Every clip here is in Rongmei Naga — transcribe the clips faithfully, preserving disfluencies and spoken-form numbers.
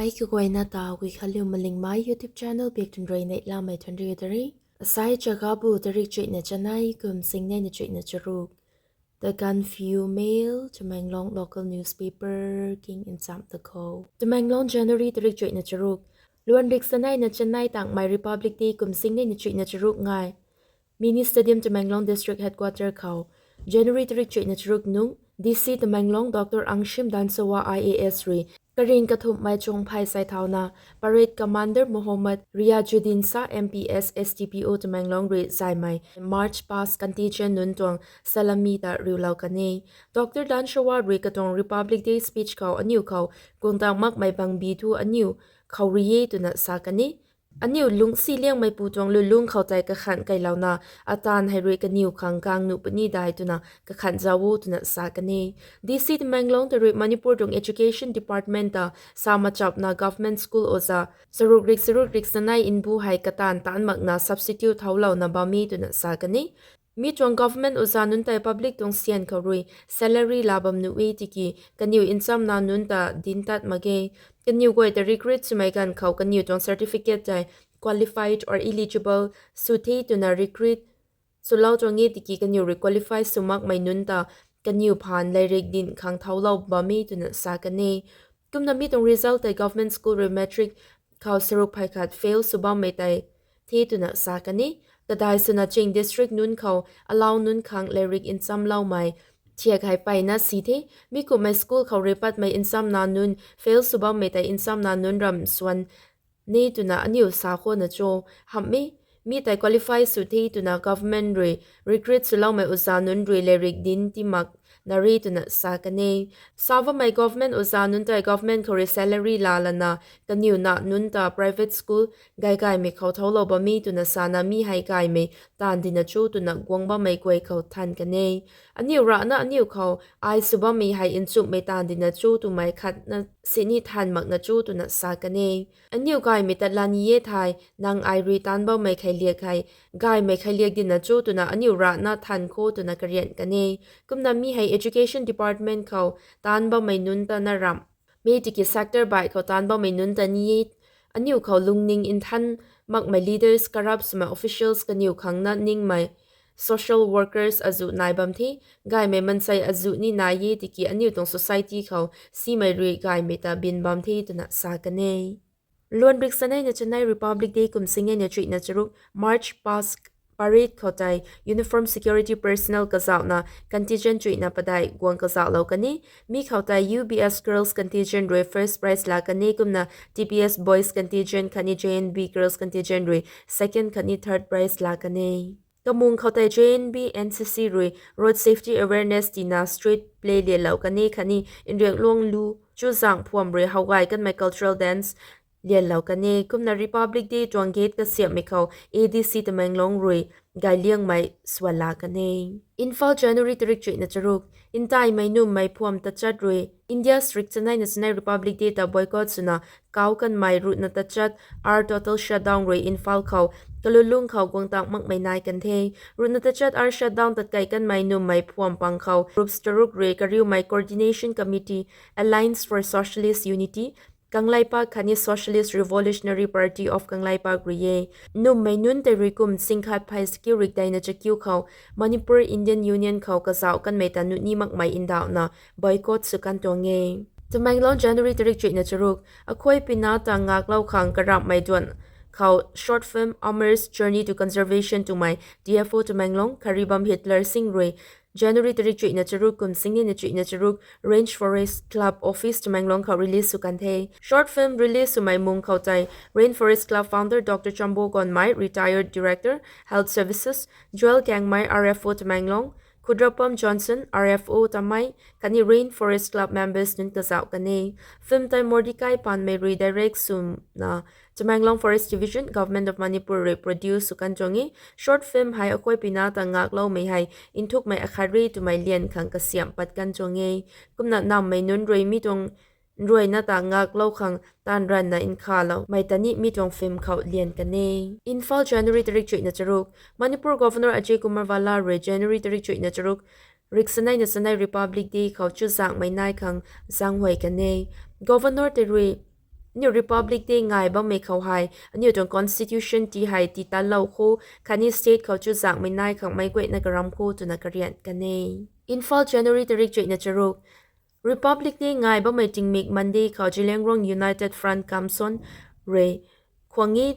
Ai kaguayna ta Guikhanliu Malingmei YouTube channel bik tun rui neihlamei thuanriu ta re. Asai chagabu tarik chuihna chanei kum singneina chuihna charuk. The Gaanphiu Mail, Tamenglong local newspaper king ncham ta khou. Tamenglong, January tarik chuihna charuk. Luan rik saneina chanei tangmei Republic Day kum singneina chuihna charuk ngai Mini Stadium, Tamenglong District Headquarter khou, January tarik chuihna charuk nung, D C Tamenglong Doctor Angshim Danshawa I A S rui karing kathumhmei chuang phay sai thauna, Parade Commander Mohammad Riazuddin Shah M P S, S D P O Tamenglong rui zaymei March Past Contingent nunc tuang salami ta riulou kan e. Doctor Danshawa rui katuang Republic Day speech khou aniu khou guangtang makmei bangbi thu aniu khou rui e twna sa kan e. Aniu lungcsi liangmeipu tuang lulung khou tei kakhanh kailouna, ataanv hei rui kaniw khang kang nuh puni dai twna kakhanh zauc o twna sa kan e. D C Tamenglong ta rui Manipur tuang Education Department ta sa machapna government school oja saruk rik saruk rik sanei nbu hei kataanv taanc makna substitute thoulouna bam e twna sa kan e. Mi tuang government oja nunc tei public tuang syan khou rui salary la bam nuh e tiki kaniw nchamna nunc ta dinc tat mak ge. Kaniw guay ta recruit swmei ganv khou kaniw tuang certificate tei qualified or eligible sw the twna recruit swlou tuang e tiki kaniw rui qualify sw makmei nunc ta kaniw phaan leirik dinc khang thoulou bam e twna sa kan e. Kumna mi tuang result tei government school rui matric khou saruk phay khat fail sw bammei tei the twna sa kan e. Kadai swna ching district nunc khou alau nunc khang leirik nchamloumei thiak hei peyna si the. Mi kumhmei school khou rui patmei nchamna nunc fail sw bammei tei nchamna nunc ram swan ni twna aniu sa khona cho hamh e. Mi tei qualify sw the twna government rui recruit swloumei oja nunc rui leirik dinc ti mak na re twna sa kan e. Sa bammei government oja nunc tei government khou rui salary la lana kaniw na nunc ta private school gay gaymei khou thoulou bam e twna sana mi hei gaymei taanv dina cho twna guang bammei guay khou than kan e. Aniu rana aniu khou ai sw bammei hei nchumhmei taanv dina cho twmei khatna sini than makna cho twna sa kan e. Aniu gaymei tat la ni e thei, nang ai rui taanc bammei kheiliak hei gaymei kheiliak dina cho twna aniu rana than kho twna karian kan e. Kumna mi hei Education Department khou taanc bammei nunc ta na ramh mi tiki sector baih khou taanc bammei nunc ta ni e. Aniu khou lungning nthan makmei leaders, corrupt swmei officials, kaniw khang na ningmei social workers azuh nai bam the. Gaymei mansei azuh ni nai e tiki aniu tuang society khou simei rui gaymei ta bin bam the twna sa kan e. Luan rik saneina chanei Republic Day kum singneina chuihna charuk, March Past Parade khou tei uniform security personnel kazauhna contingent chuihna padeih guang kazauhlou kan e. Mi khou tei U B S Girls Contingent rui first prize la kan e, kumna T B S Boys Contingent khatni J N B Girls Contingent rui second khatni third prize la kan e. Kamung khou tei J N B N C C rui road safety awareness tina street play lianlou kan e khatni Nriangluang Lu, Chuzang Phuam rui how gay kanmei cultural dance lianlou kan e. Kumna Republic Day tuang gate kasiamhmei khou A D C Tamenglong rui gayliangmei swan la kan e. Imphal, January tarik chuihna charuk. Ntaimei nummei phuam tachat rui India rik saneina chanei Republic Day ta boycott swna kau kanmei ruhna tachat ar total shutdown rui Imphal khou kalulung khou guangtang makmei nai kan the. Ruhna tachat ar shutdown tatkei kanmei nummei phuam pang khou groups charuk rui kariumei Coordination Committee, Alliance for Socialist Unity, Kangleipak khatni Socialist Revolutionary Party of Kangleipak rui e. Nummei nunc tei rui kum singkhat phey sakiu rik deina chakiu khou Manipur Indian Union khou kazauh kanmei ta nuh ni makmei ndauhna boycott sw kan tuang e. Tamenglong, January tarik chuihna charuk. Akhuay pina ta ngaklou khang karamhmei duan khou short film Amar's Journey to Conservation twmei T F O Tamenglong, Kharibam Hitler Singh rui January tarik chuihna charuk kum singneina chuihna charuk Rainforest Club Office Tamenglong khou release sw kan the. Short film release swmei mung khou tei Rainforest Club founder Doctor Chambo Gonmei, retired director, Health Services, Joel Kangmei, R F O Tamenglong, Khudrapam Johnson, R F O Tamei, khatni Rainforest Club members nunc kazauh kan e. Film tei Mordecai Panmei rui direct swna Tamenglong Forest Division, Government of Manipur rui produce sw kan tuang e. Short film hei akhuay pina ta ngakloumei hei nthukmei akhat re twmei lian khang kasiamh pat kan tuang e. Kumna nammei nunc rui mi tuang nruayna ta ngaklou khang taanv ranna nkhavloumei ta ni mi tuang film khou lian kan e. Imphal, January tarik chuihna charuk. Manipur Governor Ajay Kumar Bhalla rui January tarik chuihna charuk rik saneina chanei Republic Day khou chuzaenghmei nai khang zaenghuay kan e. Governor tei rui Aniu Republic Day ngai bammei khou hei aniu tuang constitution ti hei titanlou kho, khatni state khou chuzaenghmei nai khang meic guayna karam kho twna karian kan e. Imphal, January tarik chuihna charuk. Republic Day ngai bammei tingmik Monday khou Zeliangrong United Front, Kamson rui Khwangi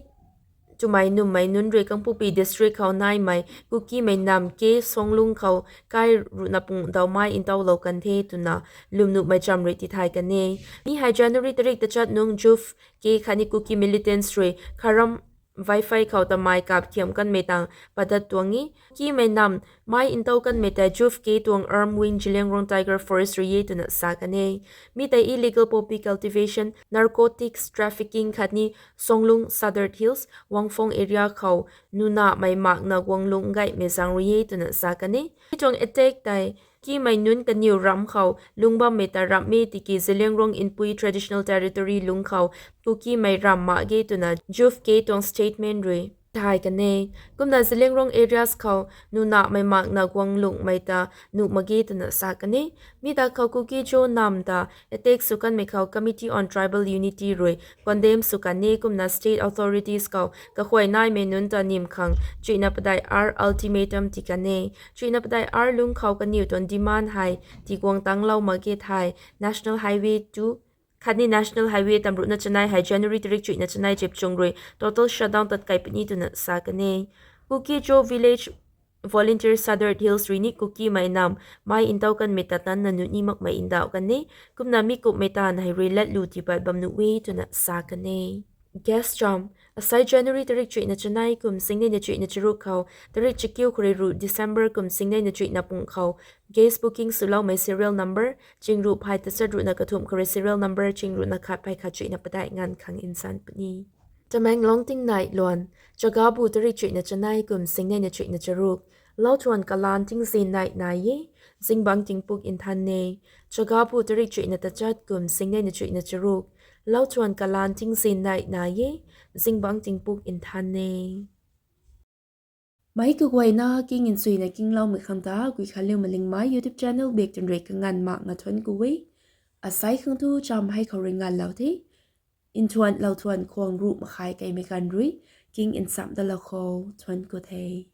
twmei nummei nunc rui Kangpokpi district khou naimei Kukimei nam K Songlung khou kai ruhna pung daw mai ntowlou kan the twna lwmnuhmei cham rui tithay kan e. Mi hei January tarik tachat nung Juv K khatni Kuki militants rui Kharam Vaiphei khou tamei kap khiam kanmei tang padat tuang e. Kukimei nam mai ntow kanmei tei Juv K tuang armed wing Zeliangrong Tiger Force rui e twna sa kan e. Mi tei illegal poppy cultivation, narcotics trafficking khatni Songlung, Sadar Hills, Wangphong area khou nunamei makna guanglung gaymei zaeng rui e twna sa kan e. Mi tuang attack tei Kukimei nunc kaniw ramh khou lungc bammei ta ramh e tiki Zeliangrong Inpui Traditional Territory lungc khou Kukimei ramh mak ge twna Juv K tuang statement rui thay kan e. Kumna Zeliangrong areas khou nunamei makna guanglungmei ta nuh mak ge twna sa kan e. Mi ta khou Kuki-Zo nam ta attack sw kanmei khou Committee on Tribal Unity rui condemn sw kan e, kumna state authorities khou kakhuay naimei nunc ta nim khang chuihna padeih ar ultimatum ti kan e. Chuihna padeih ar lungc khou kaniw tuang demand hei tiguang tanglou mak ge thei National Highway two khatni National Highway tamruhna chanei hei January tarik chuihna chanei chipchung rui total shutdown tat kai puni twna sa kan e. Kuki-Zo Village Volunteer Sadar Hills rui ni Kukimei nam mai ntow kanmei ta tanna nuh ni makmei ndauh kan e. Kumna mi kumhmei taanv hei rui latlu tipat bam nuh e twna sa kan e. Guest cham. Asai January tarik chuihna chanei kum singneina chuihna charuk khou tarik chakiu khou rui ruh December kum singneina chuihna pung khou guest booking swloumei serial number chingruh phay tachat ruhna kathumh khou rui serial number chingruhna khat phay khat chuihna padeih nganv khang nsan puni. Tamenglong tingnai luan. Chagabu tarik chuihna chanei kum singneina chuihna charuk. Lauthuan kalan tingzin nai nai e, zingbangc tingpuk nthan e. Chagabu tarik chuihna tachat kum singneina chuihna charuk. Lauthuan kalan tingzin nai nai e, zingbangc tingpuk nthan e. Meic kaguayna king nchuina kingloumei khang ta Guikhanliu Malingmei YouTube channel bak twn rui kanganv makna thuanc ku e. Asai khang tu cham hei khou rui nganvlou the. Nthuan lauthuan khwang ruh makhai keimei ganv rui king nchamh dalou khou thuanc ku the.